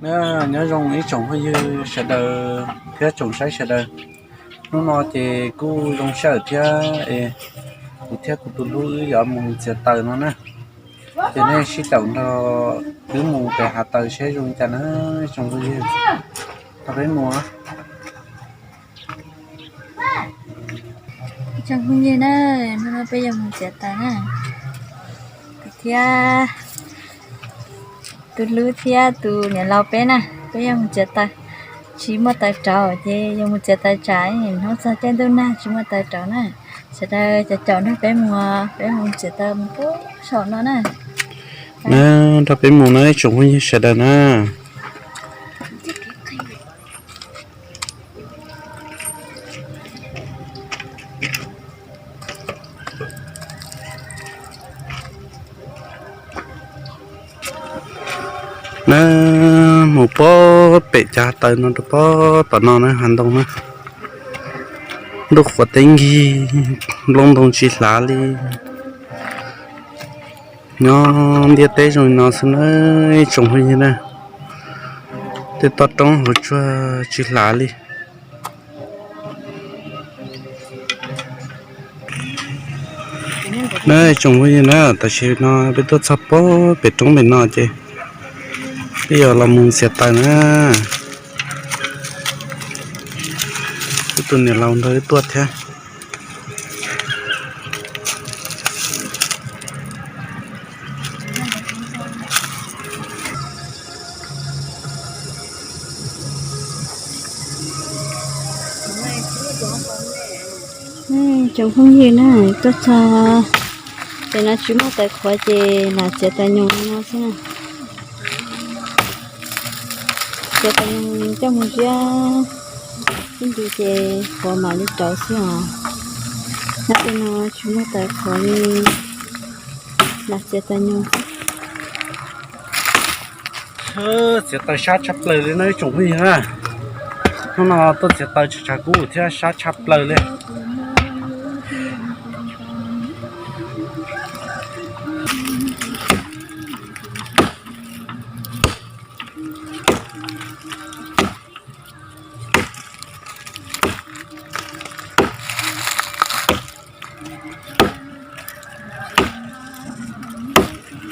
Nyob zoo ib tsoom phooj ywg sawv daws thiab tsoom saib sawv daws. Hnub no ces kuj zoo sij hawm thiab es kuv thiab kuv tus hlub wb yuav mus txiav taws no na. Ces nej sib caum nrog wb mus pem hav taws seb zoo li cas na tsoom phooj ywg. Nrog peb mus. Tsoom phooj ywg na, hnub no peb yuav mus txiav taws na. Kuv thiab tus hlub thiab tus niam laus peb na, peb yuav mus txiav taws. Tsis muaj taws rauv ces yuav mus txiav taws tsam hnub txog caij ntuj nag tsis muaj taws rauv na. Sawv daws caum caum nrog peb mus, peb mus txiav taws mus pub saum no na. Na, nrog peb mus na ib tsoom phooj ywg sawv daws na. Na, mus pog pem cov taws no rau pog tom no na, hav ntoo na. Ntuj qhuav teb nkig, nplooj ntoo tsis hlav li. Nyob ntiaj teb zoo li no xwb na ib tsoom phooj ywg na. Tej toj roob hauv tsuag tsis hlav li. Na ib tsoom phooj ywg na, tam sim no peb tuaj txog pog pem roob pem no ces peb yuav los mus txiav taws na. Wb tus niam laus nrog wb tuaj thiab. Tsoom phooj ywg na, tuaj txog ces no tsis muaj taws qhuav ces lam txiav taws nyoos li no xwb na. Txiav taws nyoos coj mus ziab ib ntus ces qhuav mam li rauv xwb os. Nyob li no tsis muaj taws qhuav li, lam txiav taws nyoos xwb. Txiav taws sab tshaj plaws li no ib tsoom phooj ywg na. Hnub no tuaj txiav taws tshav tshav kub thiab sab tshaj plaws li.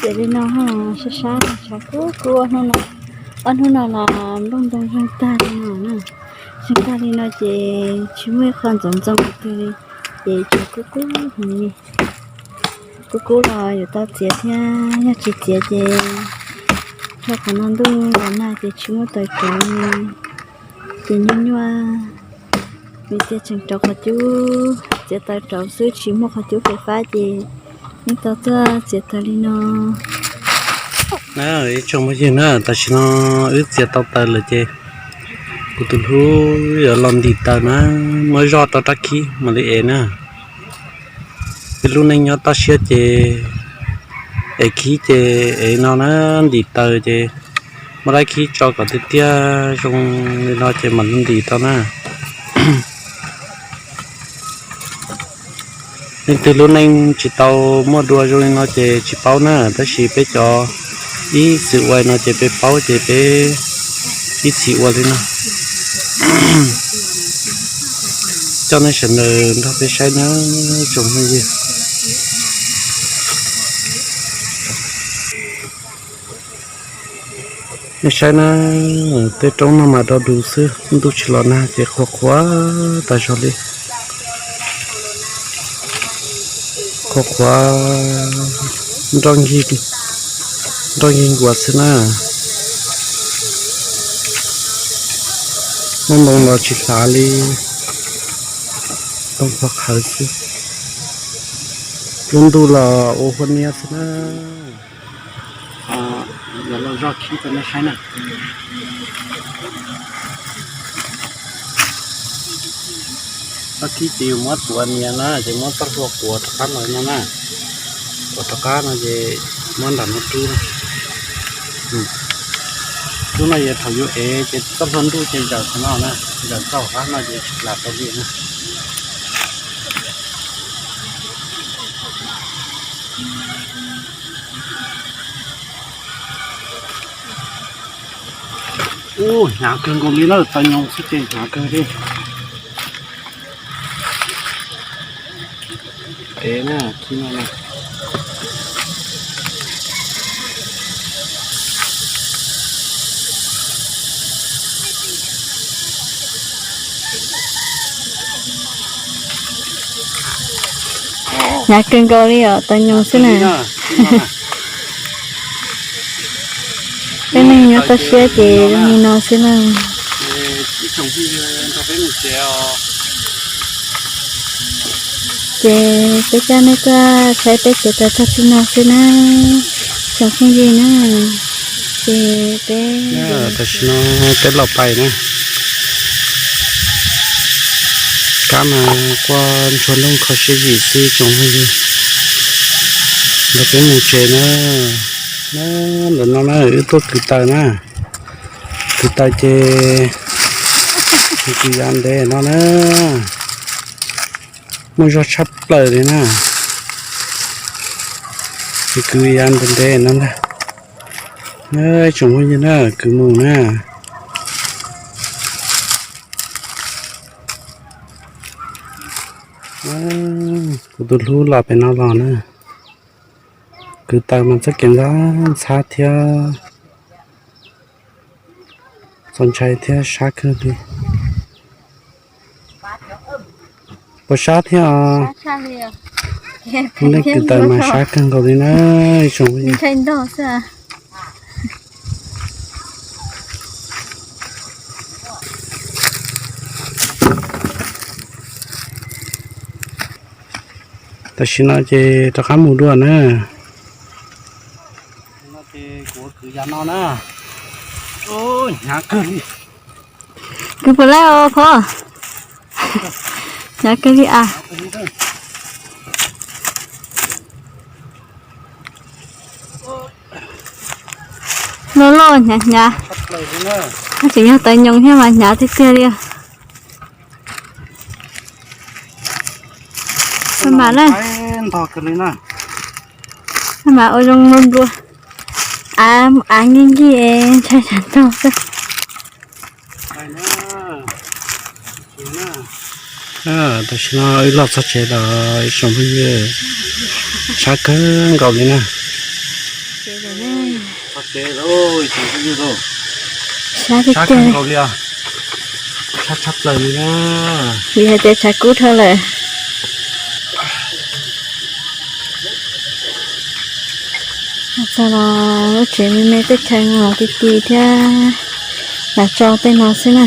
Ces li no sab sab tshav kub kub, ob hnub no los nplooj ntoo zeeg tag li no na. Zeeg tag li no ces tsis muaj ib qho ntxoov ntxoo twg li, ces tshav kub kub heev li. Kub kub los yuav tau txiav thiab, yog tsis txiav ces rau qhov no ntuj los nag ces tsis muaj taws rauv li, ces nyuaj nyuaj. Vim tias tseem rauv qhov cub, txiav taws rauv xwb tsis muaj qhov cub fais fab ces yeej tau tuaj txiav taws li no. Na ib tsoom phooj ywg na, tam sim no wb txiav tau taws lawm ces kuv tus hlub yuav los ntim taws na, muab zoj rau rab khib mam li ev na. Peb lub neej nyob toj siab ces ev khib ces ev no na, ntim taws ces muab rab khib tso kom tiag tiag zoo li no ces mam li ntim tau na. Leej twg lub neej tsis tau muaj dua zoo li no ces tsis paub na, tab sis peb cov ib txwm ua no ces peb paub ces peb ib txhis ua li no. Coj nej sawv daws nrog peb saib na tsoom phooj ywg. Nej saib na, tej roob no mas do dus xwb, ntuj tsis los nag ces qhuav qhuav tas zog li. Qhuav qhuav nroj nkig nkuas xwb na. Muaj ntoo los tsis hlav li, ntoo qhuav qhawv xwb. Lub ntuj los ua huab niab xwb na. Los zoj khib rau nej saib na. Txoj khib ces yus muab tuav nias na, ces muab txoj hlua quav rov qab no no na. Quav rov qab no ces muab nram no rub na. Rub no ces thaum yus ev ces txoj hlua ntuj ces zawm qhov no na, zawm txoj hauv qab no ces tsis plam tau li na. Ub, hnyav kawg nkaus li na, taws nyoos xwb ces hnyav kawg li. Peb na, khi no na. Hnyav kawg nkaus li os, taws nyoos xwb na. Peb neeg nyob toj siab ces zoo li no xwb na. Ces peb coj nej tuaj saib peb tsev taws txog txij no xwb na, tsoom phooj ywg na. Ces peb, tam sim no peb los pais na. Kab mas quaj ntshua nrooj kho siab zim xwb tsoom phooj ywg. Nrog peb mus tsev na. Ntawm no na wb tuaj kwv taws na. Kwv taws ces kwv yav ntev no na. Muaj zog tshaj plaws li na. Ces kwv yav ntev ntev no ntag. Tsoom phooj ywg na, kwv mus na. Kuv tus hlub los pem no los na. Kwv taws mas txoj kev ntxhab ntxhab thiab txaus ntshai thiab sab kawg li. Puas sab thiab os? Nej kwv taws mas sab kawg nkaus li na, ib tsoom phooj ywg. Tam sim no ces rov qab mus dua na. Kuv kwv yav no na. Hnyav kawg li. Kwv puas laij os phauj? Hnyav kawg li as. Loj loj hnyav hnyav. Tseem yog taws nyoos thiab mas hnyav tiag tiag li. Maj mam na. Maj mam ua zoo nplua nplua. Av, av nkig nkig es ntshai tsam ntog xwb. Tam sim no wb los txog tsev lawm ib tsoom phooj ywg, sab kawg nkaus li na. Sab kawg nkaus li os, sab tshaj plaws li na. Vim hais tias tshav kub dhau lawm. Txog los lub tsev me me, tej chaw los ti ti thiab, lam tso tej no xwb na.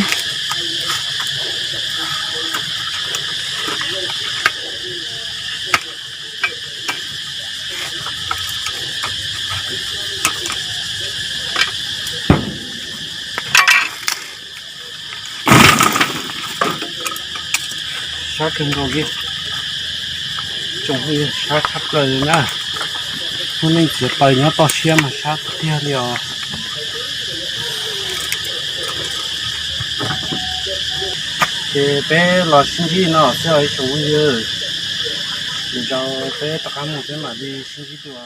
Sab kawg nkaus li, tsoom phooj ywg, sab tshaj plaws li na. Muaj neeg txiav taws nyob toj siab mas sab tiag tiag li os. Ces peb los sib ntsib no xwb os ib tsoom phooj ywg. Lwm zaus peb rov qab mus peb mam li sib ntsib dua.